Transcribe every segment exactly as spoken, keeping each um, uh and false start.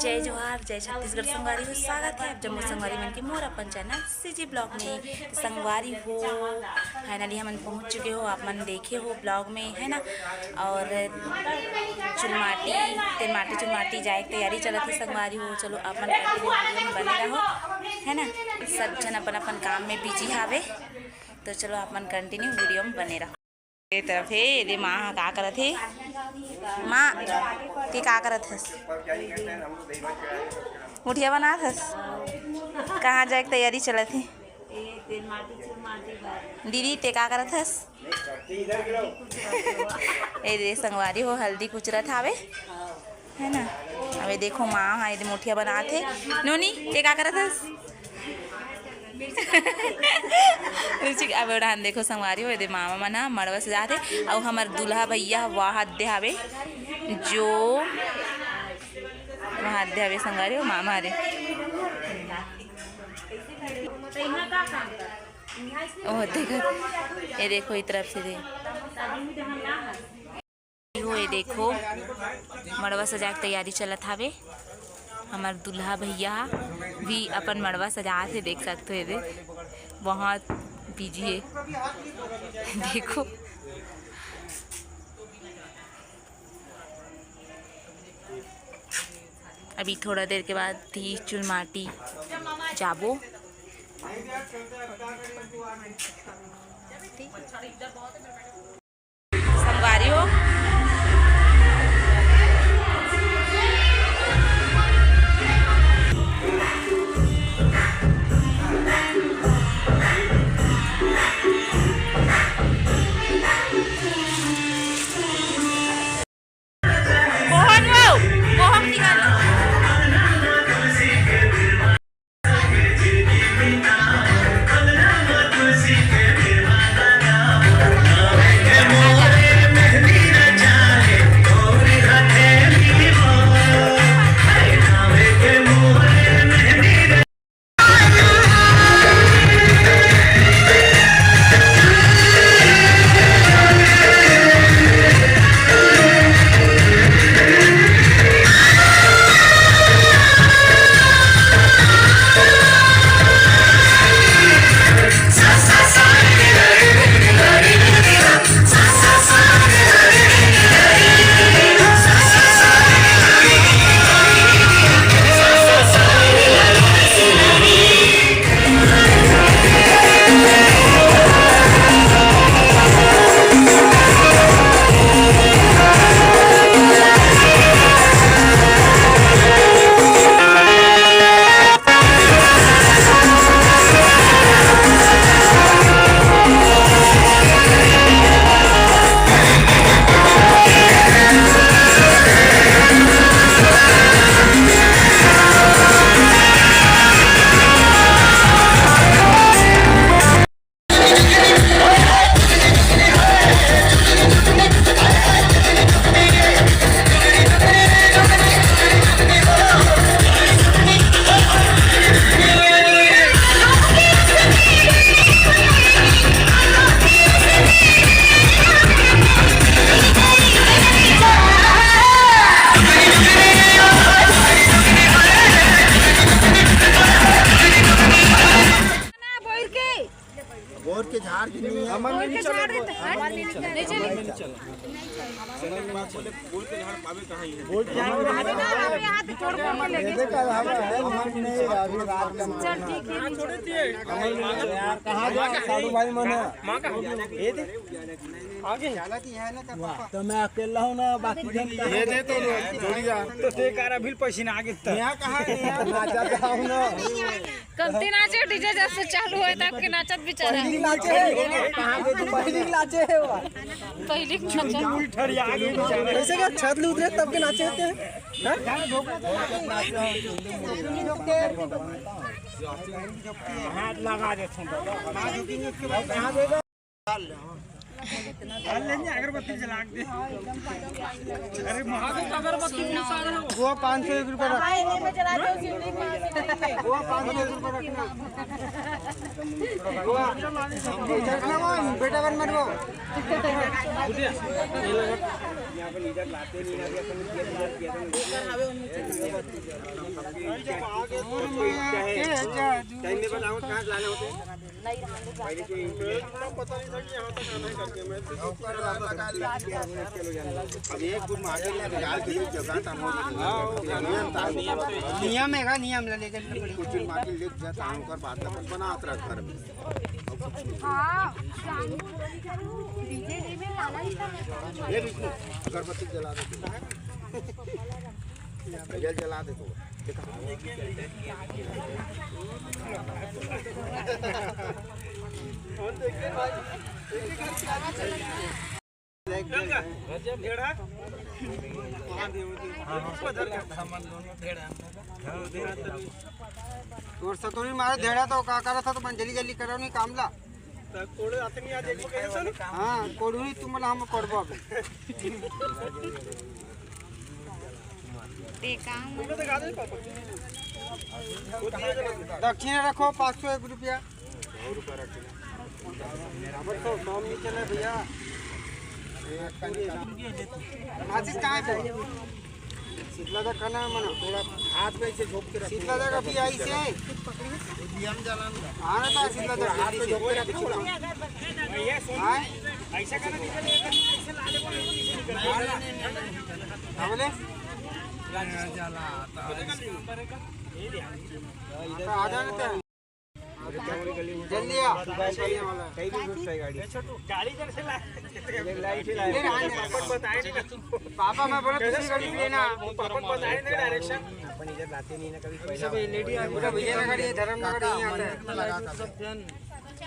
जय जोहार, जय छत्तीसगढ़ संगवारी हो। स्वागत है आप जम्मो संगवारी मन के मोर अपन चैनल सीजी ब्लॉग में। तो संगवारी हो, फाइनली हमन पहुंच चुके हो, आप मन देखे हो ब्लॉग में, है ना। और चुलमाटी, तेलमाटी चुलमाटी जाए के तैयारी चलत है संगवारी हो। चलो आप मन continue वीडियो में बने रहो, है ना। सब झन अपन अपन काम में बिजी हावे, तो चलो आप मन कंटिन्यू वीडियो में बने रहो। ए तरफ हे, एदे माँ ह का करत हे? माँ, ते का करत हस? मुठिया बनात हस? कहाँ जाए के तैयारी चलत हे? दीदी, ते का करत हस? एदे संगवारी हो, हल्दी कुचरत हावे। है ना। अबे देखो माँ हा एदे मुठिया बनात हे। नोनी, ते का करत हस? रुचि, अब ओढ़ान देखो संगवारी हो, एदे मामा मन हा मड़वा सजात हे। अउ हमर दूल्हा भैया वहाँ दे हावे, जो वहाँ दे हावे संगवारी हो, मामा रे। ओह, देखो, ये देखो, ई तरफ से दे। हो, ये देखो, मड़वा सजाए के तैयारी चलत हावे। हमर दूल्हा भैया भी अपन मड़वा सजात हे, देख सकत हो, ये दे, बहुत बिजी हे। देखो, अभी थोड़ा देर के बाद ही चुलमाटी जाबो। संगवारी हो। मोहन वो, मोहन निकाल। बोर के झाड़ के नहीं है। बोर के झाड़ रहते हैं। नहीं चले। बोर के झाड़ पावे कहाँ ही है? बोर के झाड़ पावे कहाँ है? ये देखा, हम, हम नहीं, अभी रात का चल, ठीक है। यार, कहाँ गया साधु भाई मन? माँ कहाँ गया? ये दे। आगे। वाह, तो मैं अकेला हूँ ना, बाकी जन कहाँ ये दे तो जोड़ी जा। तो ते कारा भी पसीना आगे तक। यहाँ कहाँ है? यहाँ नाचा तो हूँ ना। कमती नाचे, डीजे जब से चालू होय तब के नाचत बेचारा। पहली नाचे है, पहली नाचे है वो। पहली नाचे। पूरी ठरिया आगे बेचारा। ऐसे क्या छत ले उतरे तब के नाचे होते हैं? हाँ? हाथ लगा देते हैं। डाल ले, हाँ। डाल ले, नहीं, अगरबत्ती जला के दे। अरे, महादेव, अगरबत्ती बहुत सारा है। वो पाँच सौ एक रुपये रख। वो पाँच सौ एक रुपये रखना। वो, इधर ना वो, बेटा बन मत वो। टाइम में बताओ, कहाँ से लाने होते हैं? पहले से ही। मेरे को पता नहीं था कि यहाँ तक आना है करके। मैं तो अब एक फुट माटी ला निकाल के ले जगह था, हम लोग नियम था। नियम है का? नियम ला लेके कुछ माटी ले जाता हूँ, कर बात अपन बनात रहा घर में। हाँ, डीजे में लाना ही था। ये विष्णु, अगरबत्ती जला दे तू। जल जला दे तू। तोर सतुरी मारे धेड़ा तो का करत था, तो मन जल्दी जल्दी करो नहीं काम ला। तो कोड़े आते नहीं आज एक को कहे सर। हाँ, कोड़ू नहीं तुम ला हम करबो अभी। दक्षिणा रखो पाँच सौ एक रुपया। अब तो काम नहीं चला भैया। आशीष कहाँ है? शीतला दा खाना है मना। थोड़ा हाथ में ऐसे झोंक के रखो। शीतला दा कभी आई से? ये दिया में जलान का। हाँ ना, तो शीतला दा हाथ में झोंक के रखो थोड़ा। हाँ? ऐसा करना नहीं, ऐसे लाले को ऐसे निकल। हाँ, बोले? जला आता है। तो आ जाना था। जल्दी आ। कहीं भी घुस जाए गाड़ी। गाड़ी जैसे ला। लाइट ही लाइट। पापा, मैं बोला दूसरी गाड़ी लेना। पापा बताए नहीं डायरेक्शन। अपन इधर लाते नहीं ना कभी। पूरा विजयनगर, ये धर्मनगर यहीं आता है।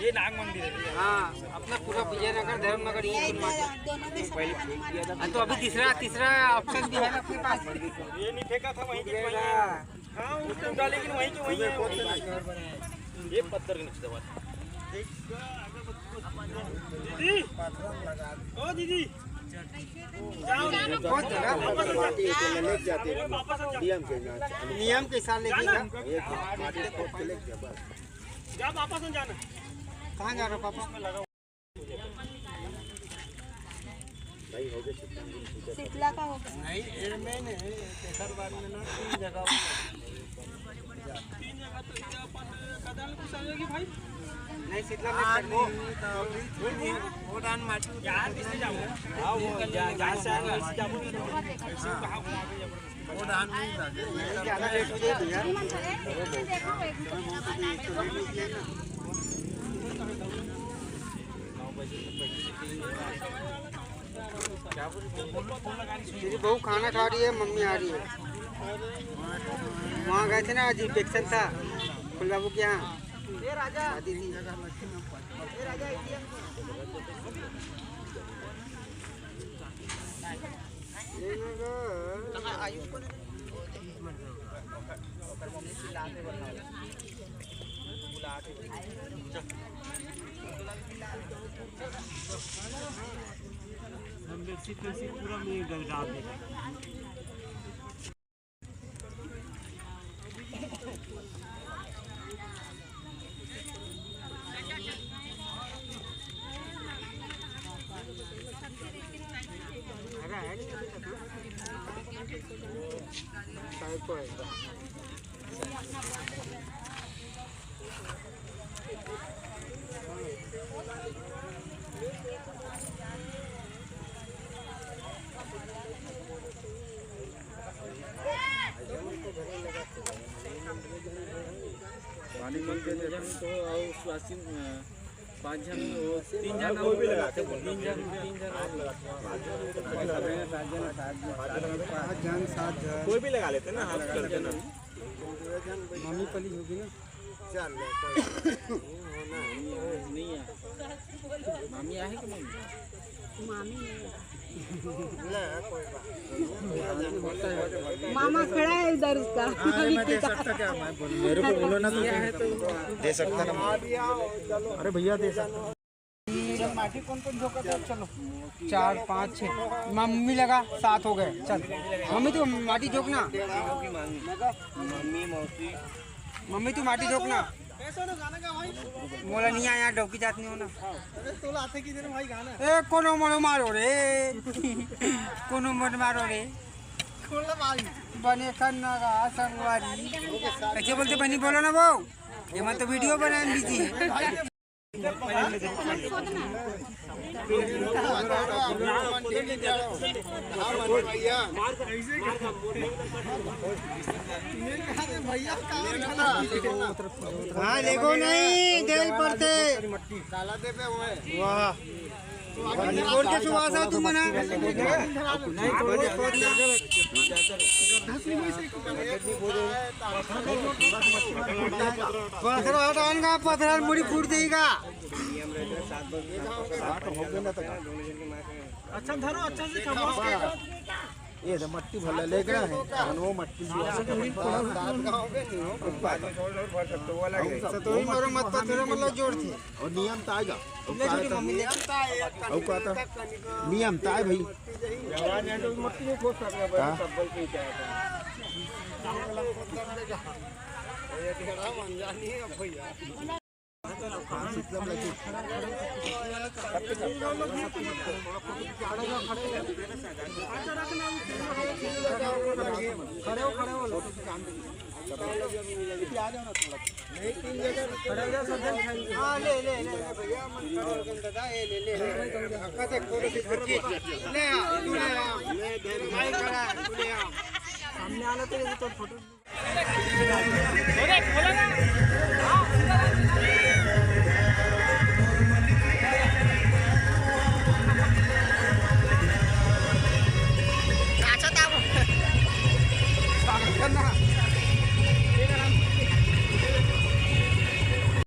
ये नाग मंदिर है। हाँ, अपना पूरा विजयनगर, धर्मनगर यहीं घुमा दे। हाँ, तो अभी तीसरा, तीसरा ऑप्शन भी है ना अपने पास। ये नहीं फेंका था, वहीं के वहीं है। हाँ, वो टूटा, लेकिन वहीं के वहीं है। ये पत्थर के नीचे दबा। दीदी, ओ दीदी, जाओ। बहुत जगह वापस आ जा। नियम के साथ लेके जा। जा, वापस आ जाना। कहाँ जा रहे हो पापा? शीतला का हो गया। नहीं, ये main है, तेसर बार में ना तीन जगह। तीन जगह तो ये अपन कदम कुछ समझेगी भाई। नहीं, शीतला में हाँ, कर दो। नहीं, तो वो, वो डान माटी उतार यार, किसने जाऊँ? हाँ, वो जा-, जा-, जा-, वो कहाँ घुमा के जबरदस्ती? वो धान नहीं था। ज़्यादा लेट हो जाए भैया। मेरी बहू खाना खा रही है, मम्मी आ रही है। वहाँ गए थे ना, आज इन्फेक्शन था फुल बाबू के यहाँ, शादी थी। हम बेडशीट, बेडशीट पूरा में गल डाल देते। पानी मन के जन तो और स्वासिन, अ, पाँच झन, वो तीन झन कोई भी लगाते, तीन झन, तीन झन। पाँच झन, सात झन। कोई भी लगा लेते ना, हाफ कर देना। मम्मी पली होगी ना। चल, ले, कोई नहीं है। मामी आहे कि मम्मी? मामी नहीं है। ले, कोई बात। मामा खड़ा है इधर उसका। हाँ, अरे, मैं दे सकता क्या? मैं बोलूँ। मेरे को बोलो ना, तो दे सकता ना। अरे भैया, दे सकता। माटी कौन कौन झोंका था? चलो, चार, पाँच, छः। मम्मी लगा, सात हो गए। चल मम्मी, तू माटी झोंकना। मम्मी, मौसी। मम्मी, तू माटी झोंकना। मोला नहीं आया, डौकी जात नहीं होना। ए, कोनो मनो मारो रे। कोनो मत मारो रे। बने कर ना रहा संगवारी। कैसे बोलते बहनी, बोलो ना वो। ये मत तो वीडियो बनाने दीजिए। हाँ, देखो नहीं, देल पड़ते। वाह। बोल के सुभाष आओ तुम मना। पथरा हटाएगा, पथरा मुड़ी फूट देगा। अच्छा धरो, अच्छा से खाओ। ये तो मट्टी भला लेके है, हम वो मट्टी से तो ही मरो मत, पत्थर मतलब जोड़ थे। और नियम तो आएगा। ले छोटी मम्मी ले। और कहता नियम तो आए भाई। जवान है तो मट्टी नहीं खोद सकता भाई, हाँ। सब बल पे ही जाएगा। ये तेरा मन जानी है भैया। खड़े हो, खड़े हो। खड़े हो जाओ, सब जन खाएंगे। हाँ, ले, ले, ले, ले, भैया, मन करो, दादा, ये ले, ले, ले। धक्का से खोलो, सिर पर खींच। ले आ, तू ले आ। भाई खड़ा है, तू ले आ। सामने आना तो ये तो फोटो